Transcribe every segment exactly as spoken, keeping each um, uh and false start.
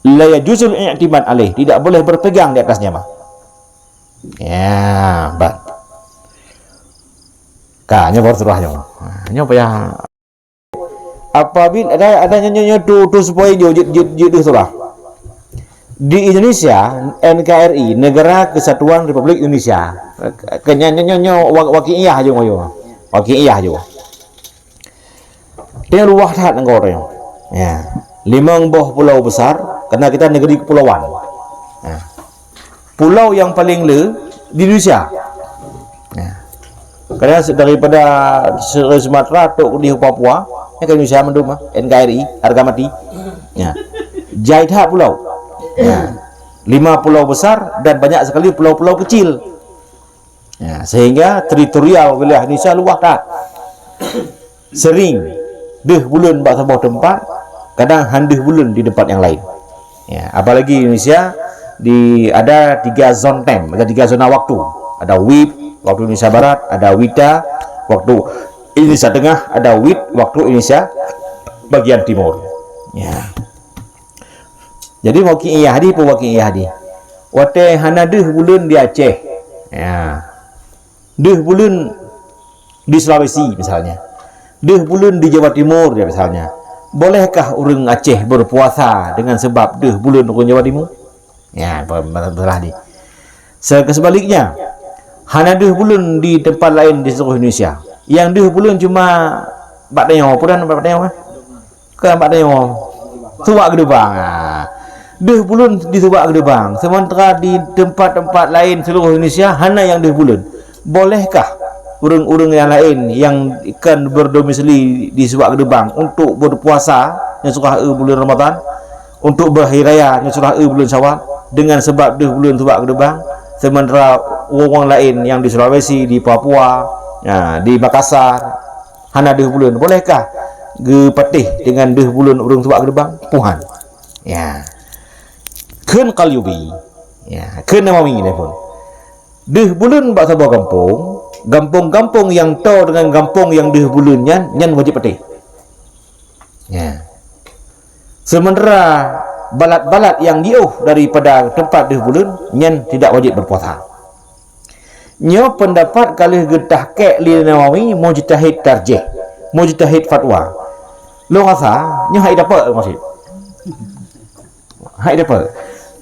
La yajuzul i'timad alaih, tidak boleh berpegang di atasnya mah. Ya, ban. Ka, nyoe baru surah nyoe. Ha, nyoe payah. Apabila ada, ada nyoe, nyoe, nyoe tu, tu supaya jeuet, jeuet, jeuet, jeuet deuh surah. Di Indonesia, N K R I, Negara Kesatuan Republik Indonesia. Ke, nyoe, nyoe, nyoe, nyoe, wa-, waki'iyah je nyoe. Waki'iyah je. Dia luwah that nanggroe nyoe. Ya. Limong boh pulau besar, karena kita negeri kepulauan. Ya. Pulau yang paling le di Indonesia. Ya. Karena se-, daripada se-, Sumatera tok di Papua, ya ke Indonesia mandum, ah, N K R I, harga mati. Ya. Jai that pulau. Ya. Lima pulau besar dan banyak sekali pulau-pulau kecil. Ya, sehingga teritorial wilayah Indonesia luwah that. Sering deuh buleuen bak saboh teumpat, kadang han deuh buleuen di teumpat nyang laén. Ya, apalagi Indonesia di, ada tiga zone time, ada tiga zona waktu. Ada wib, waktu Indonesia Barat, ada wita, waktu Indonesia Tengah, ada wit, waktu Indonesia bagian timur. Ya. Jadi, waki'iyah di, peue waki'iyah di? Watée hana deuh buleuen di Aceh. Ya. Deuh buleuen di Sulawesi, misalnya. Deuh buleuen di Jawa Timur, ya, misalnya. Bolehkah ureuëng Aceh berpuasa dengan sebab deuh buleuen ureuëng Jawa Timur? Ya, pe-, pe-, pesalah di. Se-, sebaliknya, hana deuh buleuen di tempat lain di seluruh Indonesia. Yang deuh buleuen cuma bak tanyoe, peue nan bak tanyoe, kan? Keu bak tanyoe. Subak Geudubang. Ha. Deuh buleuen di Subak Geudubang. Sementara di tempat-tempat lain seluruh Indonesia hana nyang deuh buleuen. Bolehkah ureuëng-ureuëng nyang laén nyang kon berdomisili di Subak Geudubang untuk berpuasa nyang suka eu buleuen Ramadan, untuk berhari raya nyang suka eu buleuen Syawal dengan sebab deuh buleuen Subak Geudubang, sementara ureuëng laén nyang di Sulawesi, di Papua, ya, di Makassar, hana deuh buleuen, bolehkah geupatéh dengan deuh buleuen ureuëng Subak Geudubang? Puhan. Ya. Kheun Qalyubi. Ya, kheun Nawawi lé pun. Deuh buleuen bak saboh gampông, gampông-gampông nyang toe dengan gampông nyang deuh buleuen nyan, nyan wajéb patéh. Ya. Sementara balat-balat nyang jiôh daripada teumpat deuh buleuen, nyan tidak wajéb berpuasa. Nyoe peundapat ka lheueh geutahqiq lé Nawawi, mujtahid tarjih, mujtahid fatwa. Lôn rasa nyoe hai dapat maksud. Hai dapat.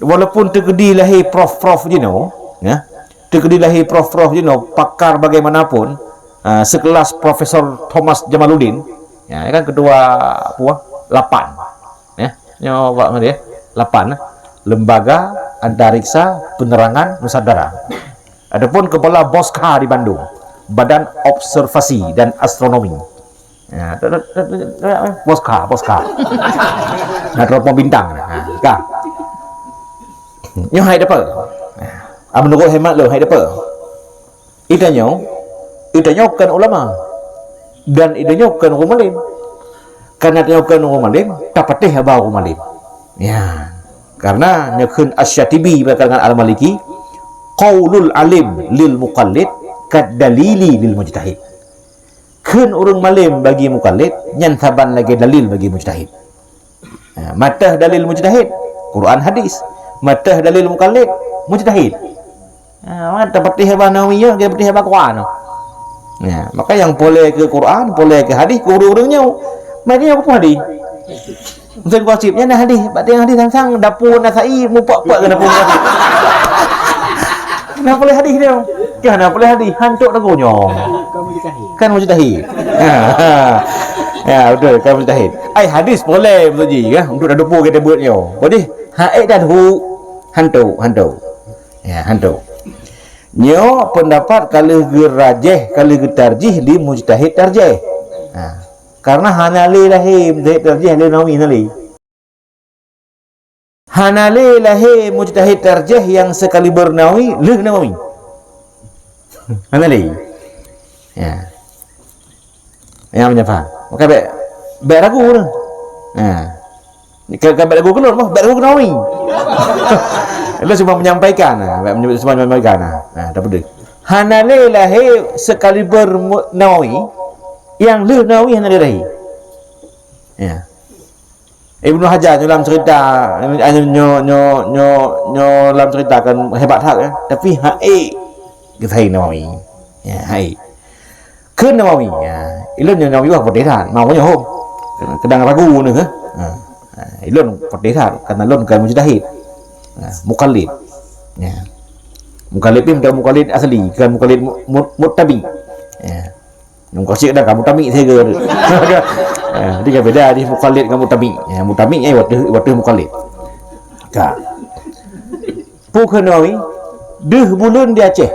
Walaupun teukeudi lahé prof-prof jinoe, ya. Teukeudi lahé prof-prof jinoe, pakar bagaimanapun, ah, sekelas Profesor Thomas Jamaluddin, ya, kan ketua apa? Lapan. Ya, nyoe awak ngadeh, lapan, eh. Lembaga Antariksa Penerangan Nusantara. Adapun kepala BOSCA di Bandung, Badan Observasi dan Astronomi. Ya, tu, tu, tu, tu, tu, BOSCA, BOSCA. Nah, teropong bintang. Ha, ka. Nyoe hai depe. Ah, menurut hemat lôn hai depe. Itanyoe, itanyoe kon ulama. Dan itanyoe kon ureuëng malem. Karena tanyoe kon ureuëng malem, tapatéh haba ureuëng malem. Ya. Karena nyoe kheun Asy-Syatibi bak kalangan Al-Maliki, qaulul alim lil muqallid kad dalili lil mujtahid. Kheun ureuëng malem bagi muqallid, nyan saban lagée dalil bagi mujtahid. Ha, mantong dalil mujtahid, Quran hadis. Mantong dalil muqallid, mujtahid. Ha, maka tapatéh haba Nawawi nyoe, tapatéh haba Quran. Ya, maka nyang polé keu Quran, polé keu hadis, keu ureuëng-ureuëng nyoe. Maka nyoe keu hadis. Mungken gosip nyan hadis, bak tengah hadis sang-sang dapur Nasai mupok-pok keu dapur Nasai. Nah, polé hadis dia. Kah nah, polé hadis, hantok dagu nyoe. Kan mujtahid. Ha, ha. Ya, betul, kan mujtahid. Ai hadis polé beutôi ji, ya, untuk dah dapur kita buat nyoe. Jadi, hai dah hu, hantok, hantok. Ya, hantok. Nyoe pendapat ka lheueh geurajih, ka lheueh geutarjih di mujtahid tarjih. Ha. Karena hana lé lahé mujtahid tarjih lé Nawawi hana lé. Hana lé lahé mujtahid tarjih nyang sekaliber Nawawi, lheueh Nawawi. Hana lé. Ya. Nyang meunyafa. Maka bék, bék ragu tu. Ha. Ka, ka bék ragu keu lôn, bék ragu keu Nawawi. Lôn cuma menyampaikan, ha, bék menyampaikan, cuma menyampaikan, ha. Ha, tak peduli. Hana lé lahé sekaliber mu-, Nawawi, nyang lheueh Nawawi hana lé lahé. Ya. Ibnu Hajar nyoe lam cerita, nyoe, nyoe, nyoe, nyoe lam cerita kan hebat that, kan? Tapi hai kisah Nawawi. Ya, hai. Kheun Nawawi, ya. Ilôn nyoe Nawawi wah peudeh that, mau nyoe hom. Keudang ragu neuh, eh. Ha. Ha, ilôn peudeh that, karena lôn kan mujtahid. Ha, mukallid. Ya. Mukallid pih bukan mukallid asli, kan mukallid mu-, mu-, muttabi. Ya. Nyang kosik dah kamu tami saya ke. Eh, jadi kan beda di mukallid dengan mutami. Ya, mutami eh wateuh wateuh mukallid. Ka. Pu keunoe deuh buleuen di Aceh.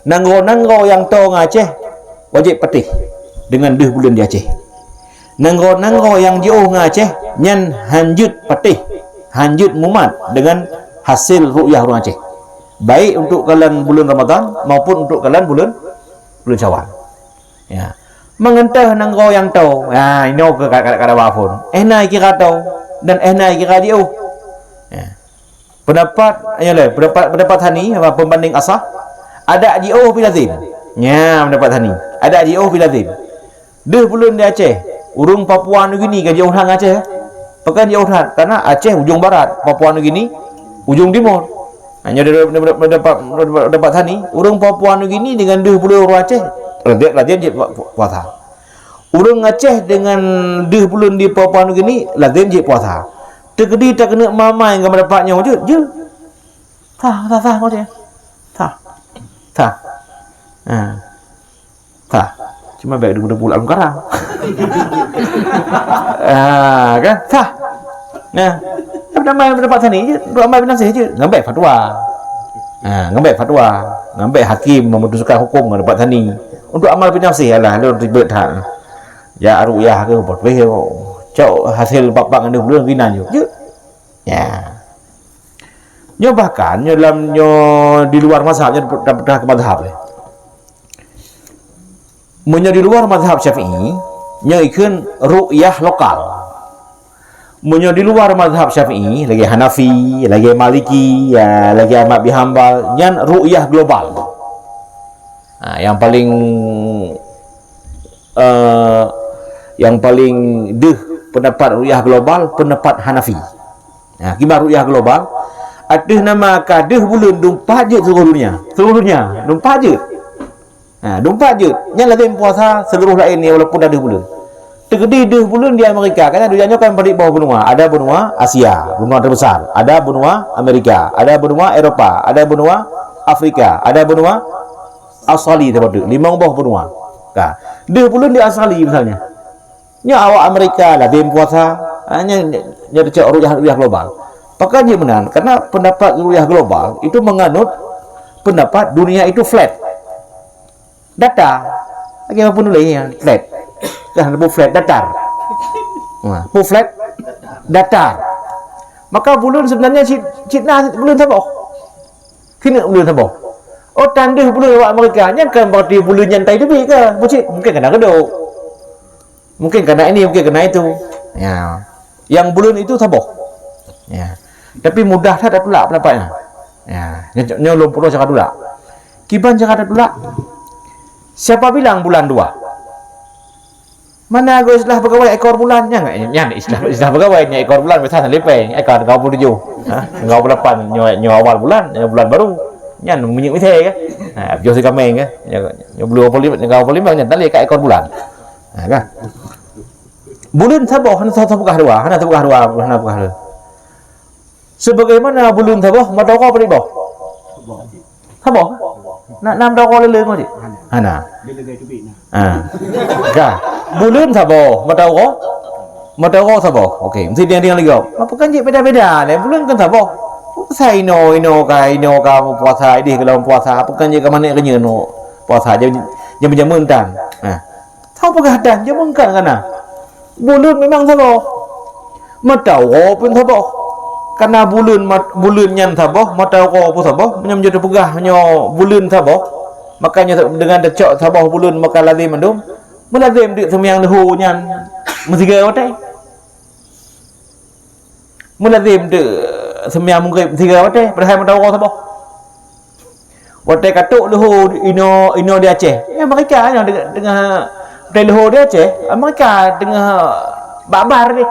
Nanggroe-nanggroe nyang toe ngon Aceh wajéb patéh dengan deuh buleuen di Aceh. Nanggroe-nanggroe nyang jiôh ngon Aceh nyan hanjeuet patéh, hanjeuet mumat dengan hasil ru'yah ureuëng Aceh. Baik untuk kalan buleuen Ramadan maupun untuk kalan buleuen buleuen Syawal. Ya. Meungeuntoh nanggroe nyang toe. Ya, inoe keu kada-kada wafon. Eh na kira toe dan eh na kira jiôh. Ya. Pendapat, ya le, pendapat pendapat Hani apa pembanding asah. Ada jiôh pi lazim. Ya, pendapat Hani. Ada jiôh pi lazim. Deuh buleuen di Aceh, ureuëng Papua Nugini ka jiôh that ngon Aceh. Pakon jiôh that, karena Aceh ujong barat, Papua Nugini ujong timur. Hanya dari pendapat, pendapat, pendapat Hani, ureuëng Papua Nugini dengan deuh buleuen ureuëng Aceh, lazim, lazim jeuet pu-, pu-, puasa. Ureuëng Aceh dengan deuh buleuen di Papua Nugini, lazim jeuet puasa. Teukeudi takeuneuk mamai ngon pendapat nyoe jeuet, jeuet. Sah, sah, sah, maksudnya. Sah. Sah. Ha. Sah. Cuma baik debu-debu lam karang. Ah, kan? Sah. Nah, tapi nama yang dapat sani je, untuk amal binasih je. Ngambil fatwa. Ha, ngambil fatwa. Ngambil hakim memutuskan hukum ngon dapat sani. Untuk amal binasih ialah lu ribet ha. Ya ru'yah ke apa weh. Cok hasil bapak ngandung dulu gina je. Je. Ya. Nyoe bahkan nyoe lam nyoe di luar mazhab nyoe dah, dah ke mazhab eh. Meunyoe di luar mazhab Syafi'i, nyoe ikheun ru'yah lokal. Meunyoe di luar mazhab Syafi'i, lagi Hanafi, lagi Maliki, ya, lagi Ahmad bin Hambal, nyan ru'yah global. Ha, yang paling eh, yang paling deuh pendapat ru'yah global, pendapat Hanafi. Ha, kiban ru'yah global, ateueh nama ka deuh buleuen dumpat jeuet seluruh dunia. Seluruh dunia dumpat jeuet. Ha, dumpat jeuet. Nyan lazim puasa seluruh laén ni walaupun dah deuh buleuen. Teukeudi deuh buleuen di Amerika, karena dunia nyoe kan bagi boh benua. Ada benua Asia, benua terbesar. Ada benua Amerika, ada benua Eropa, ada benua Afrika, ada benua Australia teuh bateuk, limong boh benua. Ka. Deuh buleuen di Australia misalnya. Nyoe awak Amerika lazim puasa. Ha, nyoe, nyoe teucok ru'yah, ru'yah global. Pakon jeuet meunan? Karena pendapat ru'yah global itu menganut pendapat dunia itu flat. Datar. Lagi apa pun boleh ya, flat. Kan ada flat datar. Ha, apa flat? Datar. Maka buleuen sebenarnya cit, cit na buleuen saboh. Keuneuk buleuen saboh. Oh, tan deuh buleuen awak Amerika. Nyan kan berarti buleuen nyan tai teubiet ke? Bucit, mungkin kena keudok. Mungkin kena ini, mungkin kena itu. Ya. Yang buleuen itu saboh. Ya. Tapi mudah that tatulak pendapat nyan. Ya. Nyoe, nyoe lôn peurunoe cara tulak. Kiban cara tatulak? Siapa bilang bulan dua? Mana go istilah pegawai ekor bulan? Nyan, nyan istilah, istilah pegawai, nyan ekor bulan biasa lipéng, ekor tiga puluh tujuh. Ha? Tiga puluh lapan, nyoe, nyoe awal bulan, nyoe bulan baru. Nyan minyeuk misai ke? Ha, joh si kameng ke? Nyoe, nyoe bulan dua puluh lima, tiga puluh lima, nyan tali ka ekor bulan. Ha, kan? Buleuen saboh, hana saboh peugah dua, hana saboh peugah dua, hana peugah dua. Sebagaimana buleuen saboh, mata uroe padum boh? Saboh? Nak nam dara lele ngon cit? Hana. Hana. Dia lele teubiet nah. Ha. Ka. Buleuen saboh, mata uroe? Mata uroe saboh. Okey, mesti dia dia lagi. Apa kan cit beda-beda leh? Buleuen kan saboh. Pasal inoe, inoe ka, inoe ka puasa, ideh ka lom puasa. Apa kan cit ka manéh keunyeuen puasa, jam, jam, jam mentang. Ha. Saboh peugah dan jameun kan kana. Buleuen memang saboh. Mata uroe pun saboh. Kana buleuen mat-, buleuen nyan saboh, mata uroe pun saboh. Meunyoe meunyoe teupeugah nyoe buleuen saboh, maka nyoe dengan teucok saboh buleuen maka lazim mandum. Meulazim deuk seumayang leuhô nyan meusigoe watée. Meulazim teuk seumayang Maghrib sigoe watée, padahai mata uroe saboh. Watée ka trok leuhô inoe, inoe di Aceh, ya, Amerika nyoe teungoh, teungoh watée leuhô di Aceh, Amerika teungoh babar deh.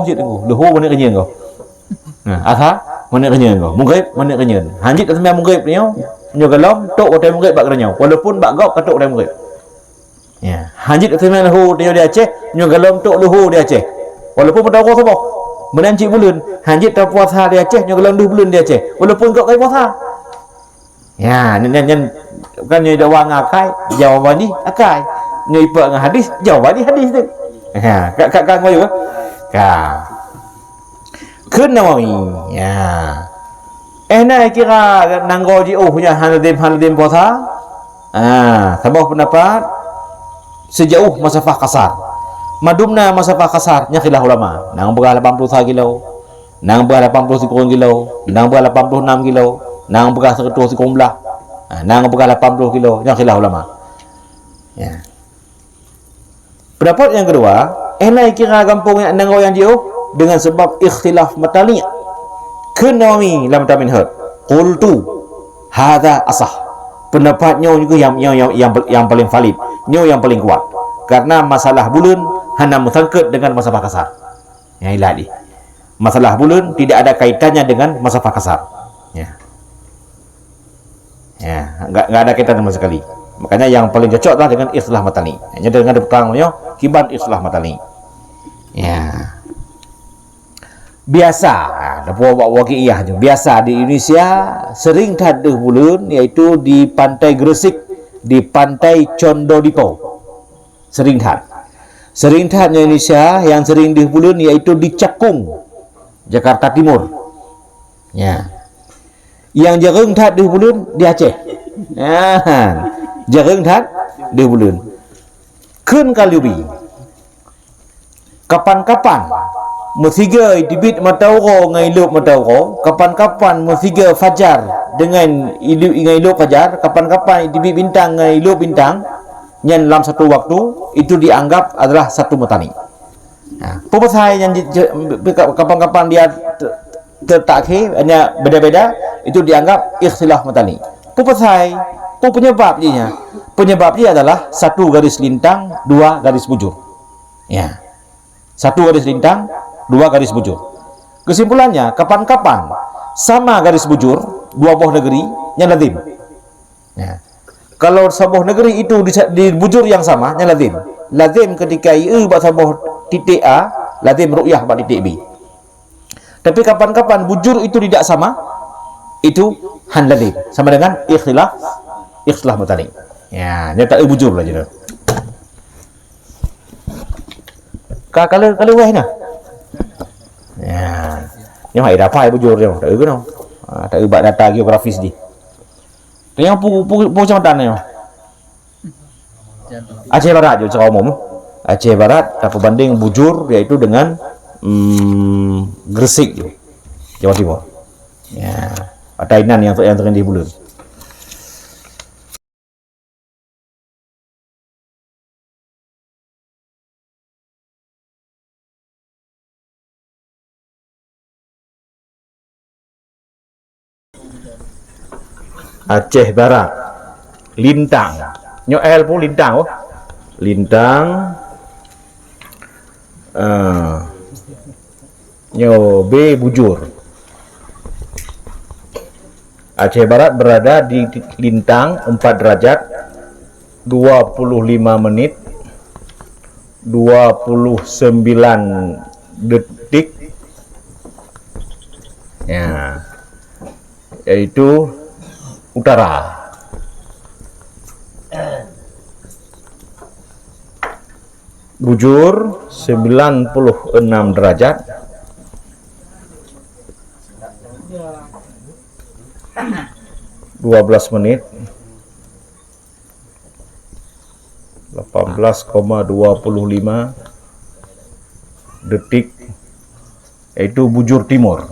Suboh cit teungku, luhô mangat keunyeun goh. Nah, asar mangat keunyeun goh. Maghrib mangat keunyeun. Hanjeuet taseumbahyang maghrib nyoe, nyoe gohlom tok watèe maghrib bak geutanyoe. Walaupun bak gob ka tok watèe maghrib. Ya, hanjeuet taseumbahyang luhô tanyoe di Aceh, nyoe gohlom tok luhô di Aceh. Walaupun meunan uroe suboh. Meunan cit buleuen, hanjeuet tapuasa di Aceh, nyoe gohlom deuh buleuen di Aceh. Walaupun gob ka puasa. Ya, nyan, nyan, nyan, kan nyoe dakwa ngon akai, jawaban jih akai. Nyoe ipeugah ngon hadis, jawaban jih hadis tu. Ha, ka, ka, ka ngoyo, eh? Ka. Kheun Nawawi, ya. Eh, na kira nanggroe jiôh nyan hana lezim, hana lezim puasa? Ah, saboh peundapat, sijauh masafah kasar. Mandum na masafah kasar, nyan khilaf ulama. Nyang peugah lapan puluh sa kilo, nyang peugah lapan puluh sikureueng kilo, nyang peugah lapan puluh enam kilo, nyang peugah seratus sikureueng blah, ah, nyang peugah lapan puluh kilo, nyan khilaf ulama. Ya. Peundapat nyang keudua, eh, na kira gampông nyang nanggroe nyang jiôh deungon sabab ikhtilaf matali'. Kheun Nawawi lam Taminhaj, "Qultu, hadza asah." Peundapat nyoe nyang, nyang, nyang, nyang, nyang paleng valid, nyoe nyang paleng kuat. Karena masalah buleuen hana meusangkot deungon masafah kasar. Nyang ilat jih. Masalah buleuen tidak ada kaitannya dengan masafah kasar. Ya. Ya, enggak, enggak ada kaitan sama sekali. Makanya yang paling cocok adalah dengan ikhtilaf matali'. Hanya dengan dipeutang nyoe kiban ikhtilaf matali'. Ya. Biasa, ha, dah buat waqiah je. Biasa di Indonesia sering that deuh buleuen, iaitu di Pantai Gresik, di Pantai Condodipo. Sering that. Sering that di Indonesia yang sering deuh buleuen iaitu di Cakung, Jakarta Timur. Ya. Nyang jareueng that deuh buleuen di Aceh. Ya. Jareueng that deuh buleuen. Kheun kali ubé. Kapan-kapan meusigoe teubiet mata uroe ngon ilop mata uroe, kapan-kapan meusigoe fajar deungon ilop, ngon ilop fajar, kapan-kapan teubiet bintang ngon ilop bintang, nyan lam satu waktu, itu dianggap adalah satu matali'. Ha, peue pasai nyan di, je, kapan-kapan dia te-, teutakhir, hanya beda-beda, itu dianggap ikhtilaf matali'. Peue pasai? Peue penyebab jih nyan? Penyebab jih adalah satu garis lintang, dua garis bujur. Ya. Satu garis lintang, dua garis bujur. Kesimpulannya, kapan-kapan sama garis bujur dua boh negeri, nyan lazim. Ya. Kalau saboh negeri itu di, di bujur yang sama, nyan lazim. Lazim ketika ieu bak saboh titik A, lazim ru'yah bak titik B. Tapi kapan-kapan bujur itu tidak sama, itu han lazim. Sama dengan ikhtilaf, ikhtilaf matali'. Ya, nyan tak bujur lah je tu. Ka, ka lheueh, ka lheueh wéh na. Ya. Nyoe hai dapai bujur nyoe, tak keunoe. Ha, tak bak data geografis jih. Tanyong pu, pu, pu kecamatan nyoe. Aceh Barat je secara umum. Aceh Barat tapeubandeng bujur iaitu dengan, mm, Gresik je. Jawa Timur. Ya. Ata inan nyang, nyang sering deuh buleuen. Aceh Barat. Lintang. Nyoe L pun lintang, oh. Lintang. Ah. Nyoe B bujur. Aceh Barat berada di lintang empat derajat, dua puluh lima menit, dua puluh sembilan detik. Ya. Yaitu utara. Bujur sembilan puluh enam derajat. Dua belas menit. Lapan belas koma dua puluh lima detik, yaitu bujur timur.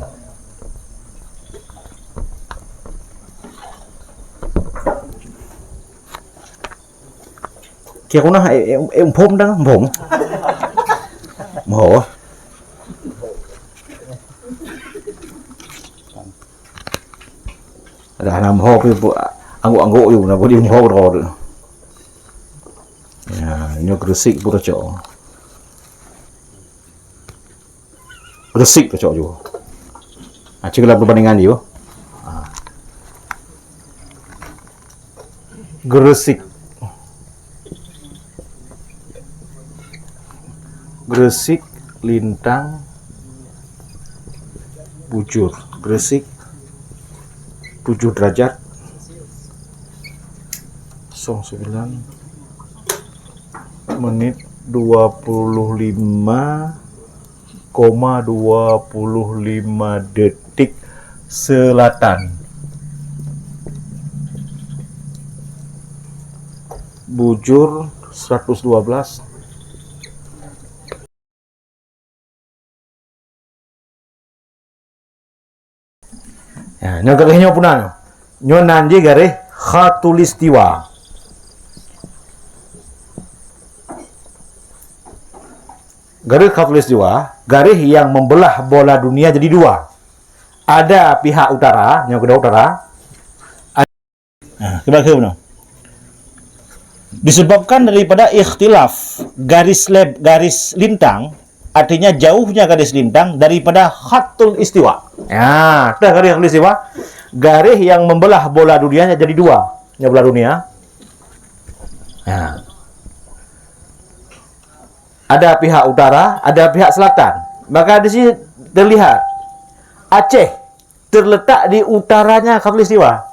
Kiak kunah, eh, eh, eh, phom dah, phom. Moh. Ada hana moh pi, angguk-angguk yu, na bodi moh dah tu. Ya, nyoe Gresik pun cok. Gresik tacok ju. Ha, cek lam perbandingan ju. Ha. Gresik. Gresik, Lintang, Bujur. Gresik tujuh derajat. Kosong sembilan menit dua puluh lima koma dua puluh lima detik selatan. Bujur seratus dua belas. Ya, nyoe garéh nyoe puna nyoe. Nyoe nan jih garéh khatulistiwa. Garéh khatulistiwa, garéh yang membelah bola dunia jadi dua. Ada pihak utara, nyoe keudua utara. Nah, kiban keu bunoe. Disebabkan daripada ikhtilaf garis leb-, garis lintang, artinya jauhnya garis lintang daripada khatul istiwa. Ya, dah garis khatul istiwa, garis yang membelah bola dunia jadi dua. Nyoe bola dunia. Ya. Ada pihak utara, ada pihak selatan. Maka di sini terlihat Aceh terletak di utaranya khatulistiwa.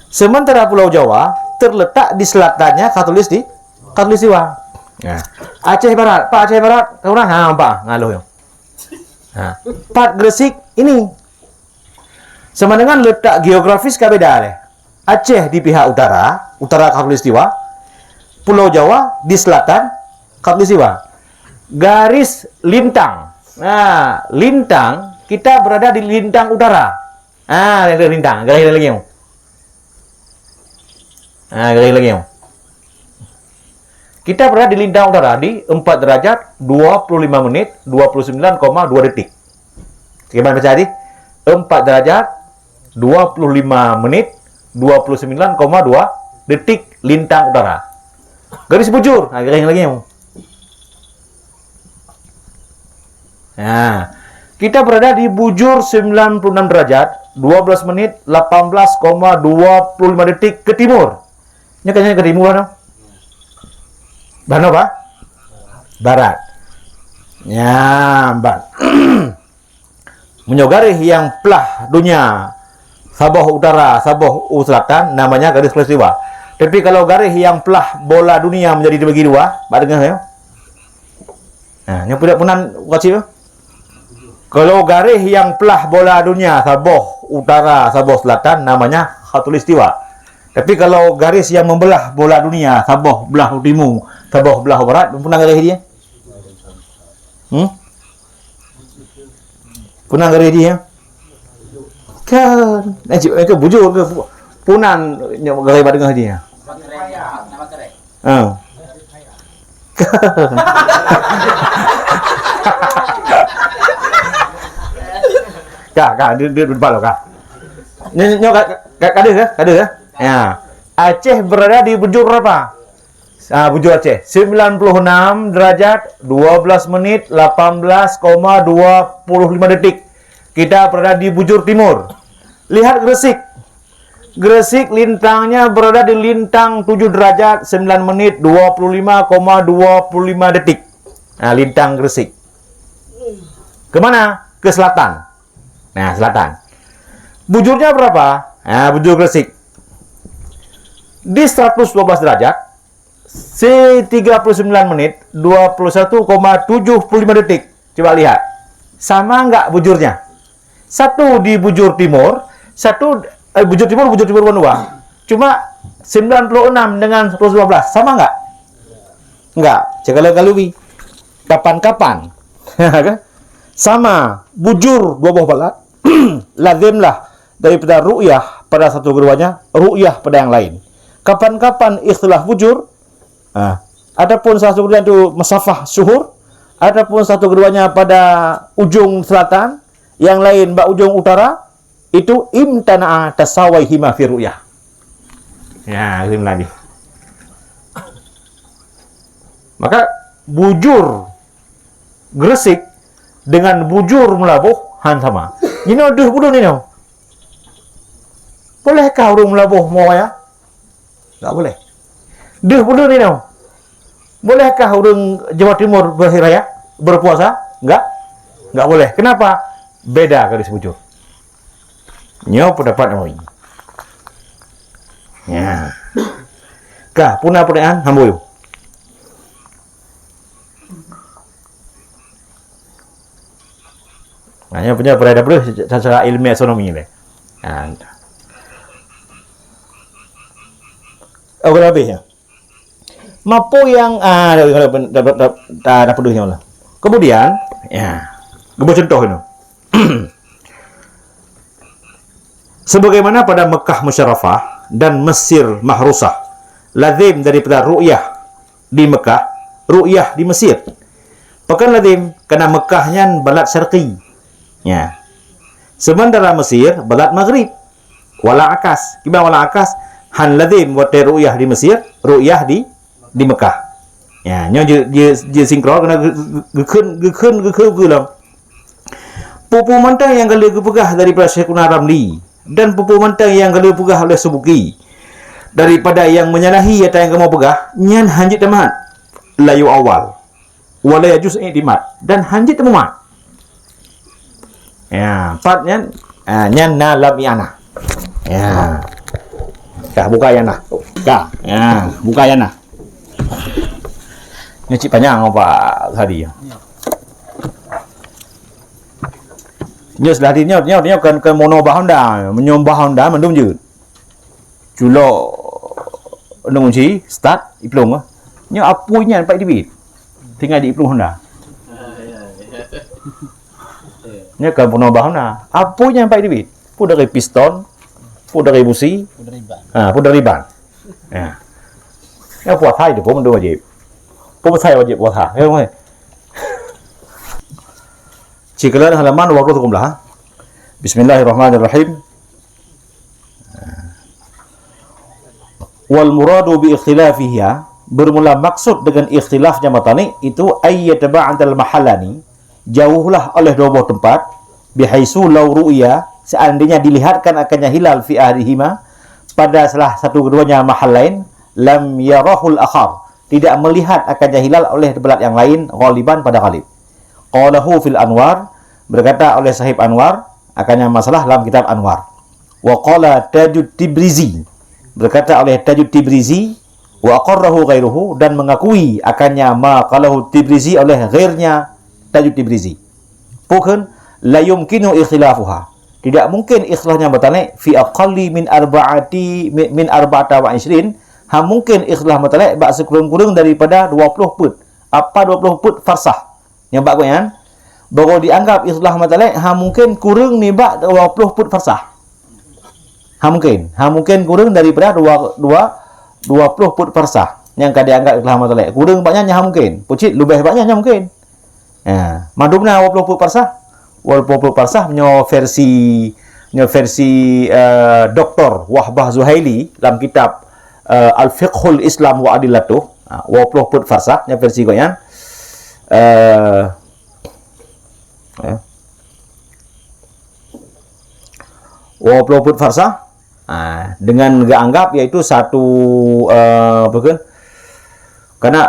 Sementara Pulau Jawa terletak di selatannya khatulisti-, khatulistiwa. Ya. Aceh Barat, Pak Aceh Barat, kau orang, ha, Pak, ngaloh nyoe. Ha. Pat Gresik ini. Sama dengan letak geografis ka beda leh. Aceh di pihak utara, utara khatulistiwa, Pulau Jawa di selatan khatulistiwa. Garis lintang. Nah, lintang, kita berada di lintang utara. Ah, lintang, garis lagi. Ah, garis lagi. Kita berada di lintang utara di empat derajat, dua puluh lima menit, dua puluh sembilan koma dua detik. Bagaimana baca tadi? Empat derajat, dua puluh lima menit, dua puluh sembilan koma dua detik lintang utara. Garis bujur, ha, garis lagi. Nah, kita berada di bujur sembilan puluh enam derajat, dua belas menit, lapan belas koma dua puluh lima detik ke timur. Nyoe kan ke timur, noh? Bah, noh, bah? Barat. Ya, bah. Meunyoe garéh nyang plah dunia saboh utara, saboh u selatan, namanya garis khatulistiwa. Tapi kalau garéh nyang plah bola dunia menjadi dibagi dua, bak teungoh, ya. Nah, nyang peudak peunan wajib, ya. Kalau garéh nyang plah bola dunia saboh utara, saboh selatan, namanya khatulistiwa. Tapi kalau garis yang membelah bola dunia saboh blah u timu, saboh blah u barat, peunan garéh dia? Hmm? Peunan garéh dia? Kan, eh, cik, eh, ke bujur ke pu-, peunan nyang garéh bak teungoh dia? Ha. Ka, ka, dia, dia depan lo, ka. Nyoe, nyoe ka, ka, ka deuh, ka? Ka deuh, ka? Ya. Aceh berada di bujur berapa? Ah, bujur Aceh, sembilan puluh enam derajat, dua belas menit, lapan belas koma dua puluh lima detik. Kita berada di bujur timur. Lihat Gresik. Gresik lintangnya berada di lintang tujuh derajat, sembilan menit, dua puluh lima koma dua puluh lima detik. Nah, lintang Gresik. Ke mana? Ke selatan. Nah, selatan. Bujurnya berapa? Nah, bujur Gresik. Di seratus dua belas derajat, Si tiga puluh sembilan menit, dua puluh satu koma tujuh puluh lima detik. Coba lihat. Sama enggak bujurnya? Satu di bujur timur, satu, eh, bujur timur, bujur timur bandua. Cuma sembilan puluh enam dengan seratus dua belas, sama enggak? Enggak. Cakap lagi. Kapan-kapan. Kan? Sama, bujur dua boh balat, lazimlah daripada ru'yah pada satu keduanya, ru'yah pada yang lain. Kapan-kapan ikhtilaf bujur, ha, ataupun satu keduanya tu masafah syuhur, ataupun satu keduanya pada ujung selatan, yang lain bak ujung utara, itu imtana'a tasawaihima fi ru'yah. Ya, ini lagi. Maka bujur Gresik dengan bujur Meulaboh han sama. Jinoe deuh buleuen inoe. Bolehkah ureuëng Meulaboh meu raya? Tak boleh. Deuh buleuen inoe. Bolehkah ureuëng Jawa Timur berhari raya, berpuasa? Enggak. Enggak boleh. Kenapa? Beda garis bujur. Nyoe pendapat Nawawi. Ya. Ka, puna peurtanyaan, hambui. Nah, nyoe punya peuraya dapur secara ilmiah astronomi leh. Ha. Oh, kalau habis ya. Mapo yang, ah, dah, dah, dah, dah, dah, dah, dah peduh nyoe lah. Kemudian, ya, geubeuet contoh ini. Sebagaimana pada Mekah Musyarrafah dan Mesir Mahrusah, lazim daripada ru'yah di Mekah, ru'yah di Mesir. Pakon lazim? Karena Mekah nyan balat syarqi. Ya. Sementara Mesir balat maghrib. Wala akas. Kiban wala akas? Han lazim watée ru'yah di Mesir, ru'yah di, di Mekah. Ya, nyoe je, je, je sinkron kena ge-, ge-, gekheun, gekheun, gekheun, gekheun lom. Peue-peue mantong nyang ka lheueh geupeugah daripada Syekhuna Ramli dan peue-peue mantong nyang ka lheueh peugah oleh Subuki daripada nyang menyalahi ata nyang kamoe peugah, nyan hanjeuet teumat. Layu awal. Wala yajuz i'timad dan hanjeuet teumat. Ya, pat nyan, ah, nyan na lam i'anah. Ya. Ka buka i'anah. Ka. Ya, buka i'anah. Nyoe cit panyang apa tadi. Nyoe selah di nyoe, nyoe, nyoe kan, kan mono bah Honda. Meunyoe bah Honda mandum jeuet. Culok nunci, start, iplueng ah. Nyoe apui nyan pat teubiet. Tinggai di iplueng Honda. Nyoe kan peunoh bah Honda. Apui nyan pat teubiet. Pun dari piston, pun dari busi, pun dari ban. Ha, pun dari ban. Ya. Ya, puasa itu pun mandum wajib. Puasa wajib puasa. Ya, mai. Cikelan halaman dua puluh tujuh belas. Bismillahirrahmanirrahim. Wal muradu bi ikhtilafiha, bermula maksud dengan ikhtilafnya matani itu, ay yataba'adal mahallani, jauhlah oleh dua boh tempat, bihaisu law ru'ya, seandainya dilihatkan akannya hilal fi ahadihima, pada salah satu keduanya mahal lain, lam yarahul akhar, tidak melihat akannya hilal oleh belat yang lain, ghaliban pada ghalib. Qalahu fil Anwar, berkata oleh Sahib Anwar, akannya masalah dalam kitab Anwar. Wa qala Tajut Tibrizi, berkata oleh Tajut Tibrizi, wa aqarrahu ghairuhu, dan mengakui akannya ma qalahu Tibrizi oleh ghairnya Tajut Tibrizi. Pakon? La yumkinu ikhtilafuha. Tidak mungkin ikhtilafnya mutlak fi aqalli min arba'ati, mi-, min arba'ata wa ishrin. Ha mungkin ikhtilaf mutlak bak sikureueng-kureueng daripada dua puluh peuet. Apa dua puluh peuet farsah? Nyang bak gobnyan, baru dianggap ikhtilaf mutlak, ha mungkin kureueng nibak dua puluh peuet farsah. Ha mungkin. Ha mungkin kureueng daripada dua, dua, dua puluh peuet farsah nyang ka dianggap ikhtilaf mutlak. Kureueng bak nyan, nyan ha mungkin. Peucit leubeh bak nyan, nyan mungkin. Ya, mandum na dua puluh peuet farsah. Dua puluh peuet farsah nyoe versi, nyoe versi, eh, Doktor Wahbah Zuhaili dalam kitab, eh, Al-Fiqhul Islam wa Adillatuh. Ha, dua puluh peuet farsah nyoe versi gobnyan. Eh, ya. Dua puluh peuet farsah, ah, dengan geuanggap iaitu satu, eh, apa ke? Karena,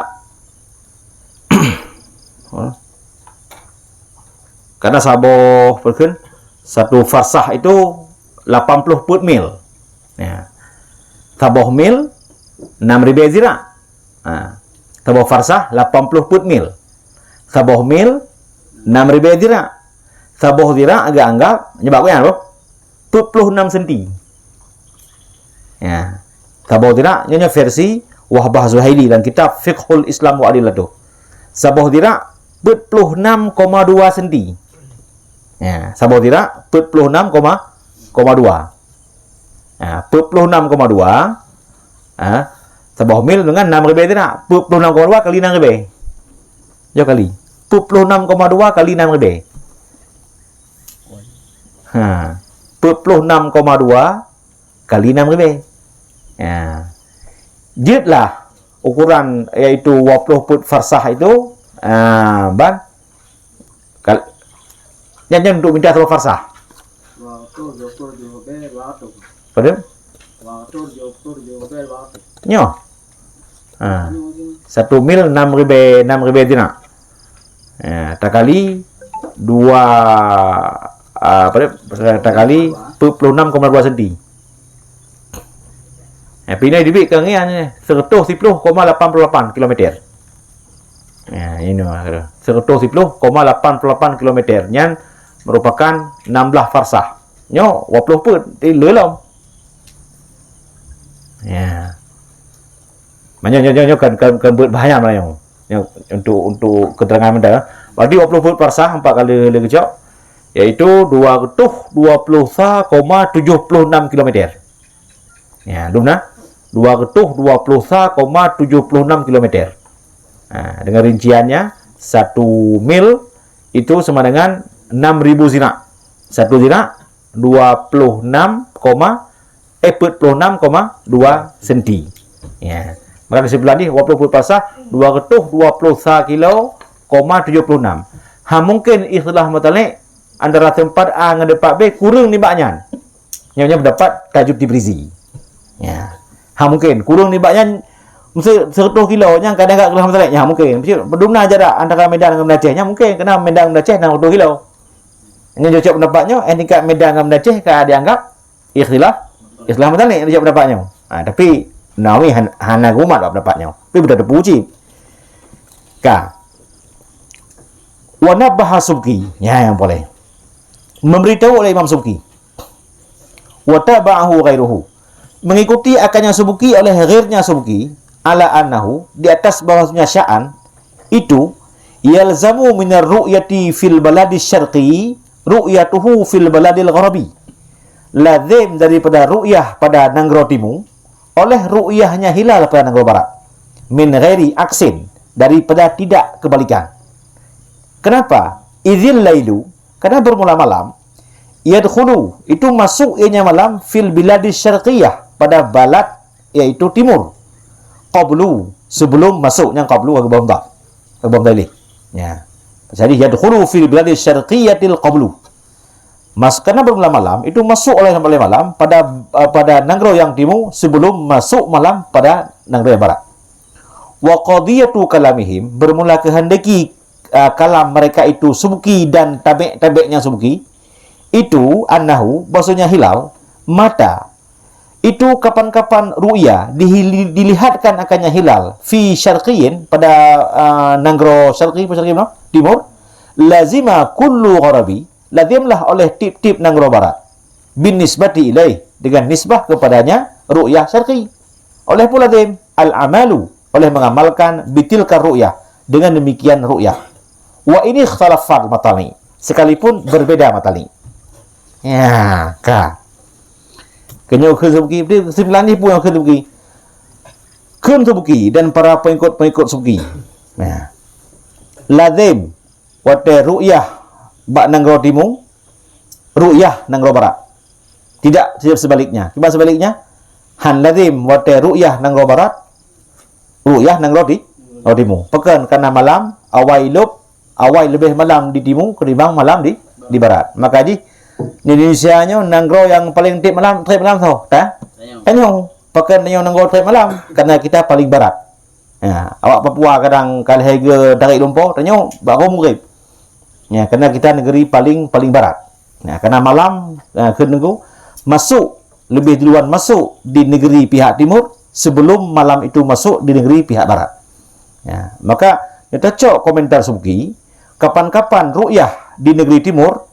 karena saboh, apa ke? Satu farsah itu lapan puluh peuet mil. Ya. Saboh mil enam ribèe zira. Ha. Saboh farsah lapan ploh peuet mil. Saboh mil enam ribèe zirak. Saboh zirak geuanggap nibak goyang boh peuet ploh enam senti. Ya. Saboh zirak nyoe, nyoe versi Wahbah Zuhaili dalam kitab Fiqhul Islam wa Adillatuh. Saboh zirak peuet ploh enam koma dua senti. Ya, saboh zirak peuet ploh enam koma dua. Ha, peuet ploh enam koma dua, ha, saboh mil deungon enam ribèe zirak. Peuet ploh enam koma dua kali enam ribèe. Jok kali. Peuet ploh enam koma dua kali enam ribèe. Ha, peuet ploh enam koma dua kali enam ribèe. Ha. Jeuetlah ukuran, yaitu dua ploh peuet farsah itu, ha, ban Kal-, nyan, nyan untuk mita saboh farsah. Dua ratus dua puluh tujuh ribu dua ratus. Pardon? Dua ratus dua puluh tujuh ribu dua ratus. Nyoe. Ha. Satu mil enam ribèe, enam ribèe dinar. Ha, takali dua, ah, apa dia? Takali peuet ploh enam koma dua senti. Eh, pinai dibit keu ngian ni, seratus siplôh koma lapan puluh lapan kilometer. Ya, ini mah, seratus siplôh koma lapan puluh lapan kilometer. Nyan merupakan enam belas farsah. Nyoe dua puluh peuet, di lelom. Ya. Maknanya nyoe, nyoe, nyoe kan, kan, kan beut bahaya meunan nyoe. Nyoe untuk, untuk keterangan mantong. Berarti dua puluh peuet farsah empat kali lé geucok, yaitu dua ratus dua puluh sa koma tujuh puluh enam kilometer. Ya, dum na? Dua ratus dua puluh sa koma tujuh puluh enam kilometer. Ha, dengan rinciannya, satu mil itu sama dengan enam ribu zirak. Satu zirak dua puluh enam koma, eh, peuet ploh enam koma dua senti. Ya. Maka kesimpulan jih, dua puluh peuet farsah, dua ratus dua puluh sa kilo koma tujuh puluh enam. Ha, mungkin ikhtilaf mutalik antara teumpat A ngon teumpat B kureueng nibak nyan. Nyoe, nyoe pendapat Tajuddin Tibrizi. Ya. Ha, mungkin kureueng nibak nyan, meusti seratus kilo nyan kadang agak keuleuh meutalek. Ya, mungkin. Meusti beudum na jarak antara Medan ngon Banda Aceh. Nyan mungkin, karena Medan ngon Banda Aceh enam ratus kilo. Nyan cocok pendapat nyoe, eh, tingkat Medan ngon Banda Aceh ka dianggap ikhtilaf, ikhtilaf mutalik, cocok pendapat nyoe. Ha, tapi Nawawi han-, hana geumat bak pendapat nyoe. Tapi beutôi teupeu cit. Ka. Wa nabbaha Subki. Ya, nyang boleh. Memberitahu oleh Imam Subki. Wa tabahu ghairuhu. Mengikuti akannya Subki oleh ghairnya Subki, ala annahu, di atas bahwasanya sya'an itu, yalzamu minar ru'yati fil baladi syarqi, ru'yatuhu fil baladil gharabi. Lazim daripada ru'yah pada nanggroe timu, oleh ru'yahnya hilal pada nanggroe barat. Min ghairi aksin, daripada tidak kebalikan. Kenapa? Idzil lailu, karena bermula malam, yadkhulu, itu masuk ianya malam, fil biladi syarqiyah, pada balad, yaitu timur. Qablu, sebelum masuk, nyang qablu ka geuboh mudhaf. Ka geuboh mudhaf ilaih. Ya. Jadi, yadkhulu fil biladi syarqiyatil qablu. Mas-, karena bermula malam, itu masuk oleh, oleh malam pada, eh, pada nanggroe nyang timu sebelum masuk malam pada nanggroe nyang barat. Wa qadiyatu kalamihim, bermula kehendaki, eh, kalam mereka itu Subki dan tabek-tabeknya Subki, itu annahu, bahwasanya hilal, mata, itu kapan-kapan ru'ya, dihili-, dilihatkan akannya hilal, fi syarqiyin, pada, eh, nanggroe syarqi, syarqi mana? Timur, lazima kullu gharabi, lazimlah oleh tiep-tiep nanggroe barat. Bin nisbati ilaih, dengan nisbah kepadanya ru'yah syarqi. Oleh pun lazim, al-amalu, oleh mengamalkan bitilka ru'yah, dengan demikian ru'yah. Wa ini ikhtalafal matali, sekalipun berbeda matali. Ya, ka. Keunyoe kheun Subki, kesimpulan jih peue nyang kheun Subki. Kheun Subki dan para pengikut-pengikut Subki. Ya. Lazim watèe ru'yah bak nanggroe timu, ru'yah nanggroe barat. Tidak, tidak sebaliknya. Kiban sebaliknya, han lazim watèe ru'yah nanggroe barat, ru'yah nanggroe ti-, nanggroe timu. Pakon? Karena malam awai lôb, awai leubeh malam di timu ketimbang malam di, di barat. Maka jih, di Indonesia nyoe nanggroe nyang paleng trép malam, trép malam soe? Ta-, tanyoe. Pakon tanyoe nanggroe trép malam? Karena kita paling barat. Ya, awak Papua kadang ka lhèe geutarek lumpoe, tanyoe baru mugrib. Ya, karena kita negeri paling, paling barat. Ya, karena malam, ya, kheun Teungku, masuk, lebih duluan masuk di negeri pihak timur, sebelum malam itu masuk di negeri pihak barat. Ya, maka kita cok komentar Subki, kapan-kapan ru'yah di negeri timur,